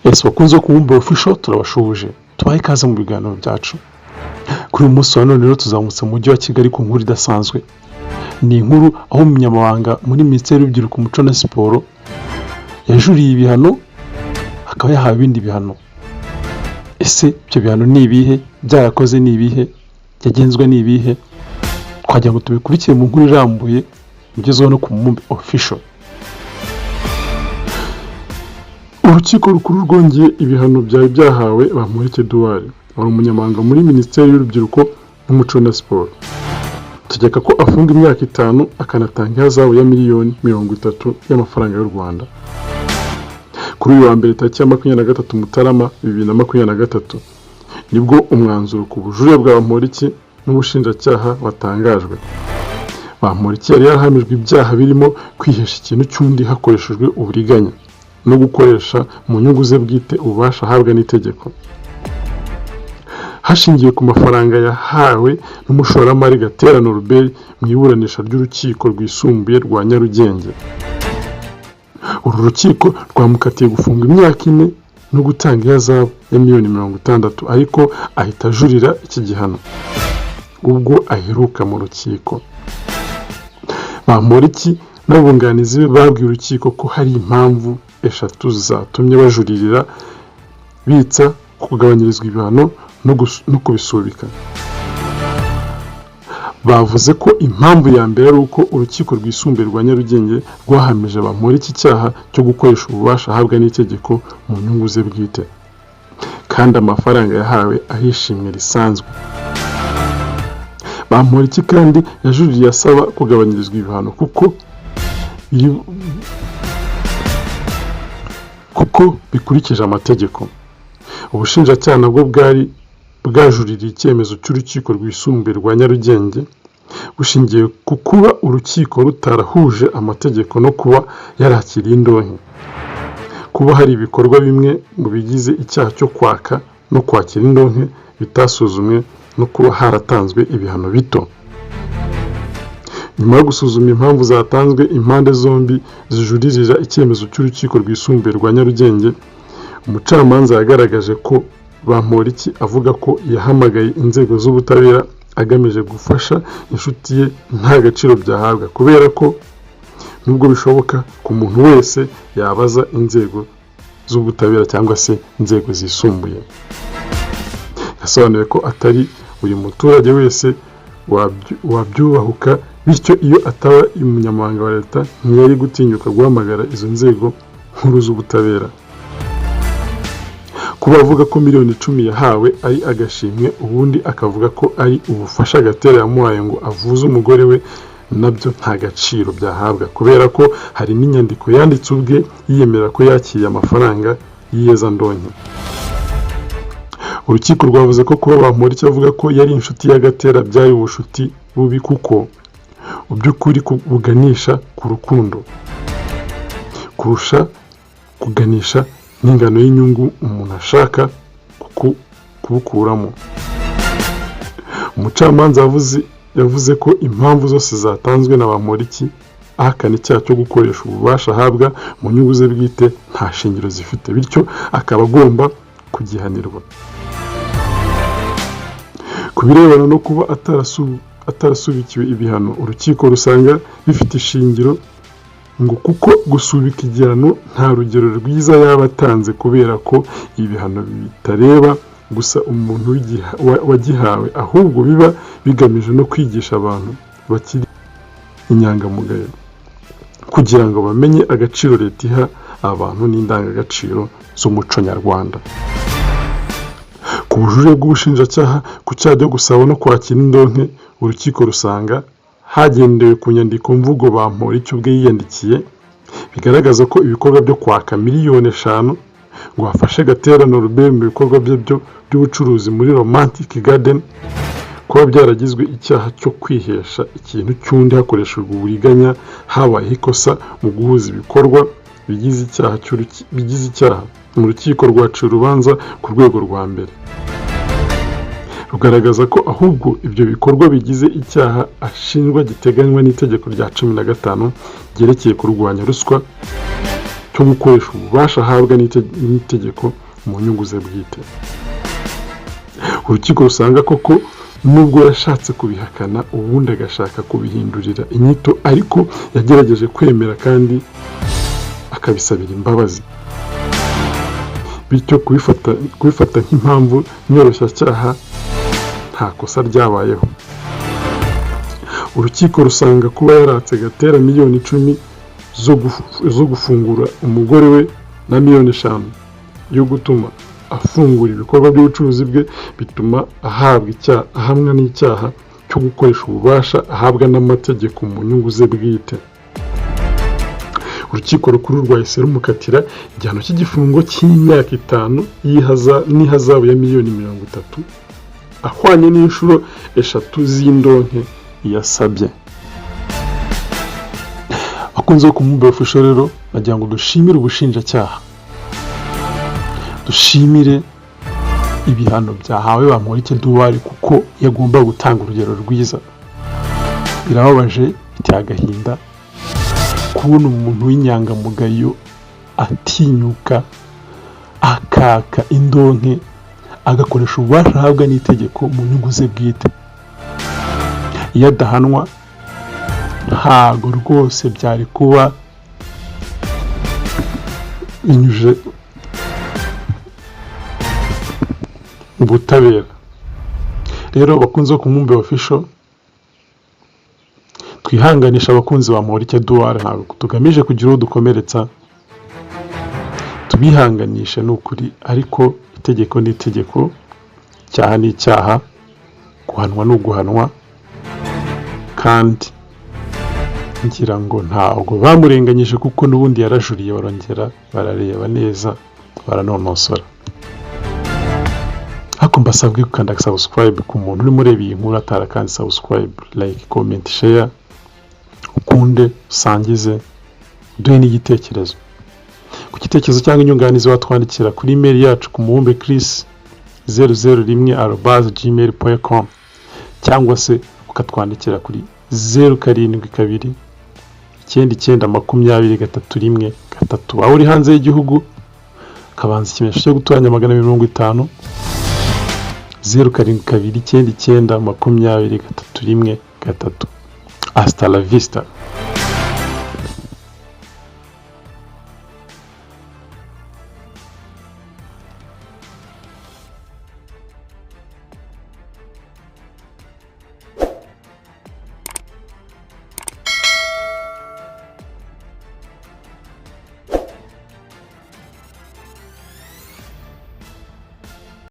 Ese bakunze kubumba Official, turabashuhuje, tubahe ikaze mu biganiro byacu. Kuri uyu munsi wa none rero tuzamutse mu mujyi wa Kigali ku nkuru idasanzwe. Ni inkuru aho umunyamabanga muri Minisiteri y'Urubyiruko, Umuco na Siporo yajuriye ibihano, akaba yahawe ibindi bihano. Ese ibyo bihano ni ibihe? Byarakoze ni ibihe? Yagenzwe ni ibihe? Twagira ngo tubikurikire mu nkuru irambuye mugezeho no ku Mubumbe Official. Urukiko Rukuru rwongeye ibihano byari byahawe Bamporiki Edouard wari umunyamabanga muri Minisiteri y'Urubyiruko n'Umuco na Siporo, rutegeka ko afunga imyaka 5 akanatanga ihazabu ya miliyoni 30 y'amafaranga y'u Rwanda. Kuri uyu wa mbere, tariki ya 23 Mutarama 2023, nibwo umwanzuro ku bujurire bwa Bamporiki n'ubushinjacyaha watangajwe. Bamporiki yari yarahamijwe ibyaha birimo kwihesha ikintu cy'undi hakoreshejwe uburiganya no gukoresha mu nyungu ze bwite ububasha ahabwa n'itegeko, hashingiwe ku mafaranga yahawe n'umushoramari Gatera Norbert mu iburanisha ry'Urukiko Rwisumbuye rwa Nyarugenge. Uru rukiko rwamukatiye gufunga imyaka 4 no gutanga ihazabu ya miliyoni 60, ariko ahita ajurira iki gihano ubwo aheruka mu rukiko. Bamporiki n'abunganizi be babwiye urukiko ko hari impamvu eshatu zatumye bajuririra bitsa kugabanyirizwa ibihano no kubisubika. Bavuze ko impamvu ya mbere ari uko Urukiko Rwisumbuye rwa Nyarugenge rwahamije Bamporiki icyaha cyo gukoresha ububasha ahabwa n'itegeko mu nyungu ze bwite, kandi amafaranga yahawe ari ishimwe risanzwe. Bamporiki kandi yajuririye asaba kugabanyirizwa ibihano kuko bikurikije amategeko. Ubushinjacyaha nabwo bwari bwajuririye icyemezo cy'Urukiko Rwisumbuye rwa Nyarugenge, bushingiye ku kuba urukiko rutarahuje amategeko no kuba yarakiriye indonke, kuba hari ibikorwa bimwe mu bigize icyaha cyo kwaka no kwakira indonke bitasuzumwe, no kuba haratanzwe ibihano bito. Nyuma yo gusuzuma impamvu zatanzwe impande zombi zijuririra icyemezo cy'Urukiko Rwisumbuye rwa Nyarugenge, umucamanza yagaragaje ko Bamporiki avuga ko yahamagaye inzego z'ubutabera agamije gufasha inshuti ye nta gaciro byahabwa, kubera ko nubwo bishoboka ku muntu wese yabaza inzego z'ubutabera cyangwa se inzego zisumbuye. Yasobanuye ko atari buri muturage wese wabyubahuka, bityo iyo ataba umunyamabanga wa leta ntiyari gutinyuka guhamagara izo nzego nkuru z'ubutabera. Kuba avuga ko miliyoni 10 yahawe ari agashimwe, ubundi akavuga ko ari ubufasha Gatera yamuhaye ngo avuze umugore we, nabyo nta gaciro byahabwa, kubera ko hari n'inyandiko yanditse ubwe yiyemera ko yakiriye amafaranga y'iyezandonke. Urukiko rwavuze ko kuba Bamporiki avuga ko yari inshuti ya Gatera byari ubushuti bubi, kuko by'ukuri buganisha ku rukundo kurusha kuganisha n'ingano y'inyungu umuntu ashaka kubukuramo. Umucamanza yavuze ko impamvu zose zatanzwe na Bamporiki ahakana icyaha cyo gukoresha ububasha ahabwa mu nyungu ze bwite nta shingiro zifite, bityo akaba agomba kugihanirwa. Ku birebana no kuba atarasubikiwe ibihano, urukiko rusanga bifite ishingiro, ngo kuko gusubika igihano nta rugero rwiza yaba atanze, kubera ko ibihano bitareba gusa umuntu wagihawe, ahubwo biba bigamije no kwigisha abantu bakiri inyangamugayo kugira ngo bamenye agaciro leta iha abantu n'indangagaciro z'umuco nyarwanda. Ku bujurire bw'ubushinjacyaha ku cyaha cyo gusaba no kwakira indonke, urukiko rusanga hagendewe ku nyandiko mvugo Bamporiki ubwe yiyandikiye, bigaragaza ko ibikorwa byo kwaka miliyoni 5 ngo afashe Gatera Norbert mu bikorwa bye by'ubucuruzi muri Romantic Garden kuba byaragizwe icyaha cyo kwihesha ikintu cy'undi hakoreshejwe uburiganya, habayeho ikosa mu guhuza ibikorwa bigize icyaha. Mu rukiko rwaciye urubanza ku rwego rwa mbere rugaragaza ko ahubwo ibyo bikorwa bigize icyaha ashinjwa giteganywa n'itegeko rya 15 ryerekeye kurwanya ruswa. cyo gukoresha ububasha ahabwa n'itegeko mu nyungu ze bwite. Urukiko rusanga koko nubwo yashatse kubihakana, ubundi agashaka kubihindurira inyito, ariko yagerageje kwemera kandi akabisabira imbabazi, bityo kubifata nk'impamvu nyoroshyacyaha nta kosa ryabayeho. Urukiko rusanga kuba yaratse Gatera miliyoni 10 zo gufungura umugore we na miliyoni 5 yo gutuma afungura ibikorwa by'ubucuruzi bwe, bituma ahabwa icyaha, ahamwa n'icyaha cyo gukoresha ububasha ahabwa n'amategeko mu nyungu ze bwite. Urukiko Rukuru rwahise rumukatira igihano cy'igifungo cy'imyaka 5 n'ihazabu ya miliyoni 30, ahwanye n'inshuro eshatu z'indonke yasabye. Abakunzi bo ku Mubumbe Official rero, bagira ngo dushimire ubushinjacyaha, dushimire ibihano byahawe Bamporiki Edouard, kuko yagomba gutanga urugero rwiza. Birababaje, biteye agahinda kubona umuntu w'inyangamugayo atinyuka akaka indonke, agakoresha ububasha ahabwa n'itegeko mu nyungu ze bwite. Iyo adahanwa, ntago rwose byari kuba binyuje mu butabera. Rero bakunze ku Mubumbe Official, twihanganisha abakunzi ba Bamporiki Edouard. Ntabwo tugamije kugira uwo dukomeretsa, tubihanganishe ni ukuri, ariko itegeko ni itegeko, icyaha ni icyaha, guhanwa ni uguhanwa. Kandi ngira ngo ntabwo bamurenganyije, kuko n'ubundi yarajuriye, barongera barareba neza, baranonosora. Ariko mbasabwe gukanda subscribe ku muntu urimo ureba iyi nkuru atarakanze subscribe, like, comment, share, ukunde, usangize, uduhe n'igitekerezo. Ku gitekerezo cyangwa inyunganizi, watwandikira kuri email yacu ku mubumbechris001@gmail.com, cyangwa se ukatwandikira kuri 0729920313. Waba uri hanze y'igihugu, ukabanza ikimenyetso cyo gutoranya 250, 0729920313. Hasta la vista.